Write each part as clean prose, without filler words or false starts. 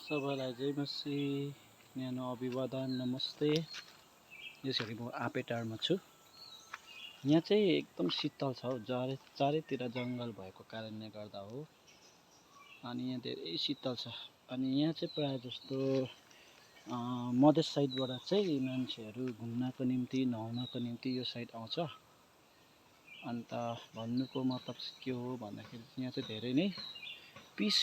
सबैलाई जय मसी, न्यानो अभिवादन, नमस्ते। यसरी म आपेटारमा छु। यहाँ चाहिँ एकदम शीतल छ हौ, चारैतिर जङ्गल भएको कारणले गर्दा हो। अनि यहाँ धेरै शीतल छ। अनि यहाँ चाहिँ प्रायः जस्तो मधेस साइडबाट चाहिँ मान्छेहरू घुम्नको निम्ति, नुहाउनको निम्ति यो साइड आउँछ। अन्त भन्नुको मतलब के हो भन्दाखेरि यहाँ चाहिँ धेरै नै पिस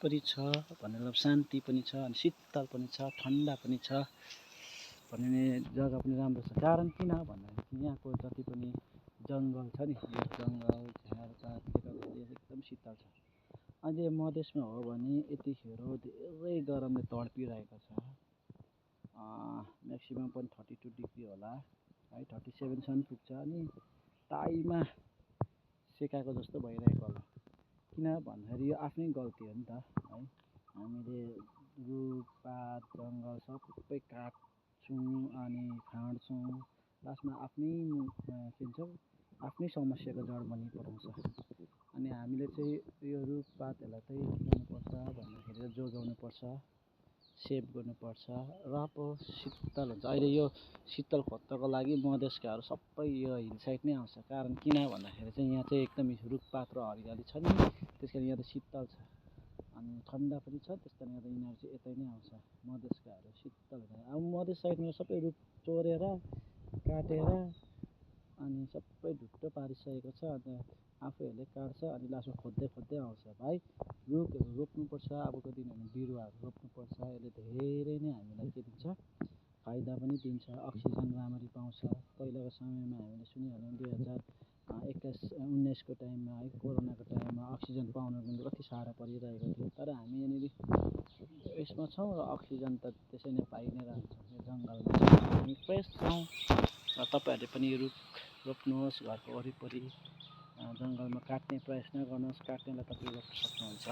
पनि छ, भनेर शान्ति पनि छ, अनि शीतल पनि छ, ठन्डा पनि छ भन्ने जग्गा पनि राम्रो छ। कारण किन भन्दाखेरि यहाँको जति पनि जङ्गल छ नि, यो जङ्गल झारपातले गर्दा एकदम शीतल छ। अहिले मधेसमा हो भने यतिखेर धेरै गरमले तड्पिरहेको छ। म्याक्सिमम् पनि 32 डिग्री होला है, 37सम्म पुग्छ। अनि ताईमा सेकाएको जस्तो भइरहेको होला। किन भन्दाखेरि यो आफ्नै गल्ती हो नि त है। हामीले रुखपात जङ्गल सबै काट्छौँ अनि फाँड्छौँ, लास्टमा आफ्नै के भन्छ आफ्नै समस्याको जड बनिपराउँछ। अनि हामीले चाहिँ यो रुखपातहरूलाई चाहिँ के गर्नुपर्छ भन्दाखेरि जोगाउनुपर्छ, सेभ गर्नुपर्छ, र पो शीतल हुन्छ। अहिले यो शीतल खोज्नको लागि मधेसकाहरू सबै यो हिल साइड नै आउँछ। कारण किन भन्दाखेरि चाहिँ यहाँ चाहिँ एकदम रुखपात र हरियाली छ नि, त्यस कारण यहाँ त शीतल छ अनि ठन्डा पनि छ। त्यस कारणले गर्दा यिनीहरू चाहिँ यतै नै आउँछ, मधेसकाहरू शीतल हुँदैन। अब मधेस साइडमा सबै रुख चोरेर काटेर अनि सबै ढुट्टो पारिसकेको छ। अन्त आफैहरूले काट्छ अनि लास्टमा खोज्दै आउँछ। भाइ रुखहरू रोप्नुपर्छ, अबको दिनहरूमा बिरुवाहरू रोप्नुपर्छ। यसले धेरै नै हामीलाई के दिन्छ, फाइदा पनि दिन्छ, अक्सिजन राम्ररी पाउँछ। पहिलाको समयमा हामीले सुनिहाल्यौँ 2021-19को टाइममा है, कोरोनाको टाइममा अक्सिजन पाउनको निम्ति कति साह्रो परिरहेको थियो। तर हामी यहाँनिर यसमा छौँ र अक्सिजन त त्यसै नै पाइ नै रहन्छौँ। यो जङ्गलमा हामी फ्रेस छौँ। र तपाईँहरूले पनि रुख रोप्नुहोस्, घरको वरिपरि जङ्गलमा काट्ने प्रयास नगर्नुहोस्। काट्नेलाई तपाईँ रोक्न सक्नुहुन्छ।